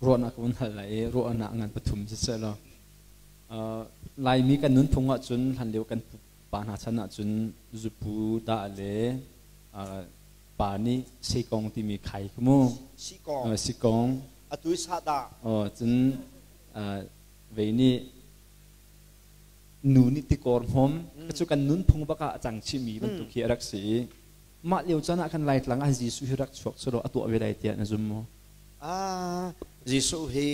Ruahnak ka vun hal lai i ruahnak ngan pathum siseh law Laimi kan nunphung ahcun hlanlio kan pupa hna chan ahcun zupu dah le pa nih sikong timi khai khi mu. Sikong. Sikong. Atu i sahdah. Cun vei nih nu nih tikor hmawm cu kan nunphung bak ah a cang chihmi bantuk hi a rak si i mah lio caan ah khan Laitlang ah Jesuh hi rak chuak selaw a tuah ve lai tiah na zum maw? Ah, Jesuh hi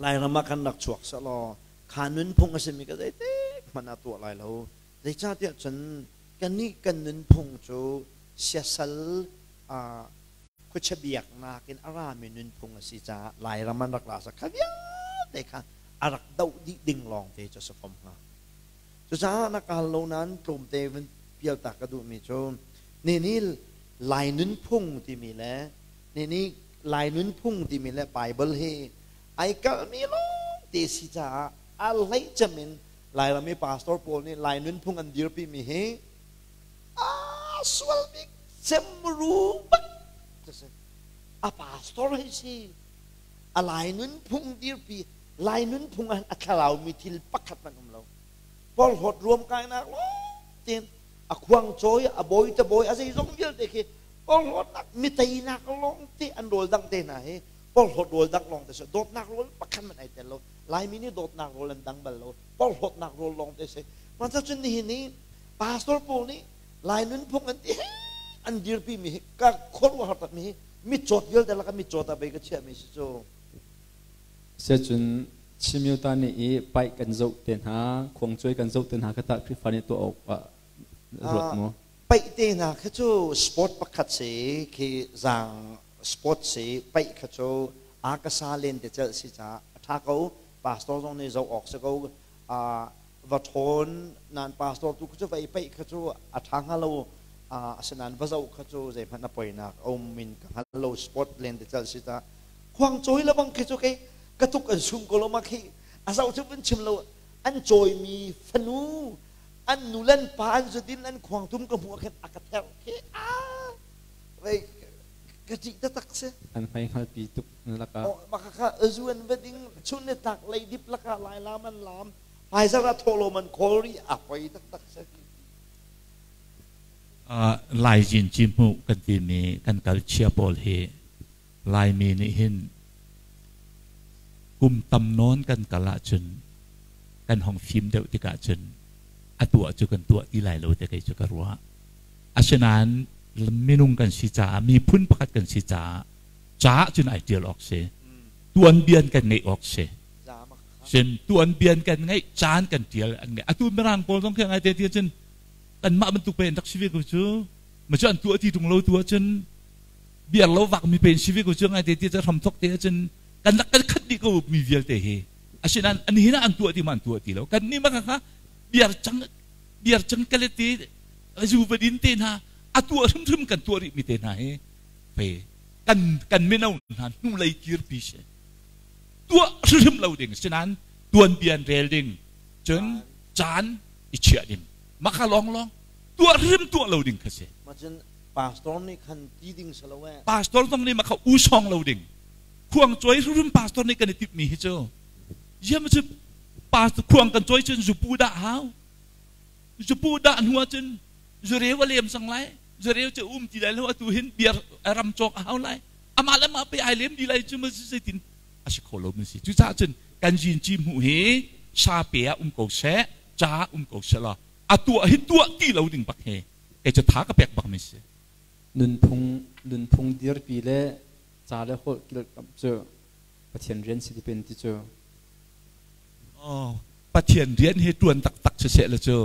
Lairam ah kan rak chuak selaw kha nunphung a simi ka zeitik hmanh ah tuah lai lo. Zeicahtiah cun kannih kan nunphung cu siasal khuachia biaknak in a rami nunphung a si caah Lairam an rak ra sa kha vialte kha a rak doh dih ding lawngte cu a si fom hnga. Cucaah na kal lo nain tlawmte vun pialtak ka duhmi cu nini Lai nunphung timi le nini Lai nunphung timi le Bible hi ai kalhmi lawngte si caah a hleicem in Lairam i pastor pawl nih Lai nunphung an dirpimi hi a sual bik cem ru bak si. A pastor hi si a Lai nunphung dirpi Lai nunphung ah a thlaraumi thil pakhat hmanh um lo. Porhlawt ruamkainak lawng tein a khuang cawi, a bawi te bawi, a zeizong vialte khi porhlawtnak miteinak lawng te an rawl dang te hna hi porhlawt rawl dang lawng te si. Dawtnak rawl pakhat hmanh ai tel lo. Laimi nih dawtnak rawl an dang bal lo. Porhlawtnak rawl lawng te si. Mah cun nihin ni pastor pawl nih Lai nunphung an ti an dirpi mi hi ka khuaruahhar tak mi hi mitcawt vialte lakah mitcawt ah bei ka chiah mi si cu. Siacun Chimyota nih i paih kan zoh te hna, khuangcuai kan zoh te hna kha tah Khrihfa nih tuah awk ah ruat maw? Paih te hna kha cu sport pakhat si khi zaang sport si paih kha cu akasa len te celh si caah a ṭha ko. Pastor zong nih zoh awk si ko. Va ṭhawn nan pastor tu kha cu va i paih kha cu a ṭha hnga lo. Asinain va zoh kha cu zeihmanh a poinak a um in ka hngal lo sport len te celh si caah khuangcawi le bang khi cu kei ka tuk an sum ko lo ma khi a zoh cu vun chim lo an cawimi fanu an nu le an pa an zudin an khuangtum ka hmuh ah khin a ka therh khi a vei ka ṭih taktak si an hmai hngalpi tuk lakah oh maka kha zu an va ding chun le tlak leidip lakah lai lam an lam hmaizarh ah thawhlawm an khawl rih a poi taktak si. Lai Jinci hmuh kan timi kan kalchia pawl hi Laimi nih hin kum tam nawn kan kal ahcun kan hong fim deuh tikah cun a tuah cu kan tuah ti lai lo te kei cu ka ruah. Asinain minung kan si caah miphun pakhat kan si caah caah cun ai tial awk si. Tuanbian kan ngeih awk si. Sin tuanbian kan ngeih caan kan tial an ngeih. Atu Mirang pawl zong khi ngai te ti cun kanmah bantuk pe an rak si ve ko cu. Ma cu an tuah ti tung lo tu ahcun biar lo vak mi pen si ve ko cu ngai te ti cu hram thok te ahcun kan rak kan khat dih ko mi vialte hi asinain an hin ah an tuah ti ma an tuah ti lo kan nih maka kha biar cang biar cang kale te zu va din te hna a tuah hrimhrim kan tuah rih mi te hna hi fe kan kan mino hna hnu lei kir pi si tuah hrimhrim lo ding sinain tuan bian rel ding cun caan i chiah ding maka long long tuah hrim tuah lo ding kha si Pastor nih khan ti ding si lo eh. Pastor zong nih mah kha u sawng lo ding. Khuang cawi hrimhrim pastor nih kan i timhmi hi cu ziam cu pastor khuang kan cawi cun zupu dah hau. Zupu dah hnu ahcun zureu a lem sang lai. Zureu cu um ti lai lo atu hin biar ram cawk a hau lai. Amah le mah pe ai lem di lai cu ma zeitin a si kho lo mi si. Cucaah cun kan zin ci hmuh hi sa pe ah um ko seh, ca um ko seh law a tuah hi tuah ti lo ding bak hi kei cu tha ka pek bak mi si. Nunphung nunphung dirpi le ca le holh kilkamh cu Pathian rian si ti ti cu. Oh, Pathian rian hi tuan taktak si seh le cu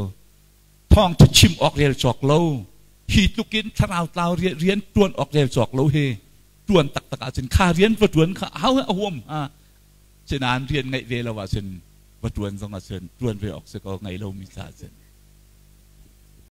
thawng ṭha chim awk rel cawk lo hi tlukin thlarau tlau rian tuan awk rel cawk lo hi tuan taktak ahcun kha rian va tuan kha hau a huam ha sinain rian ngeih ve lo ahcun va tuan zong ahcun tuan ve awk si ko ngei lo mi ca cun.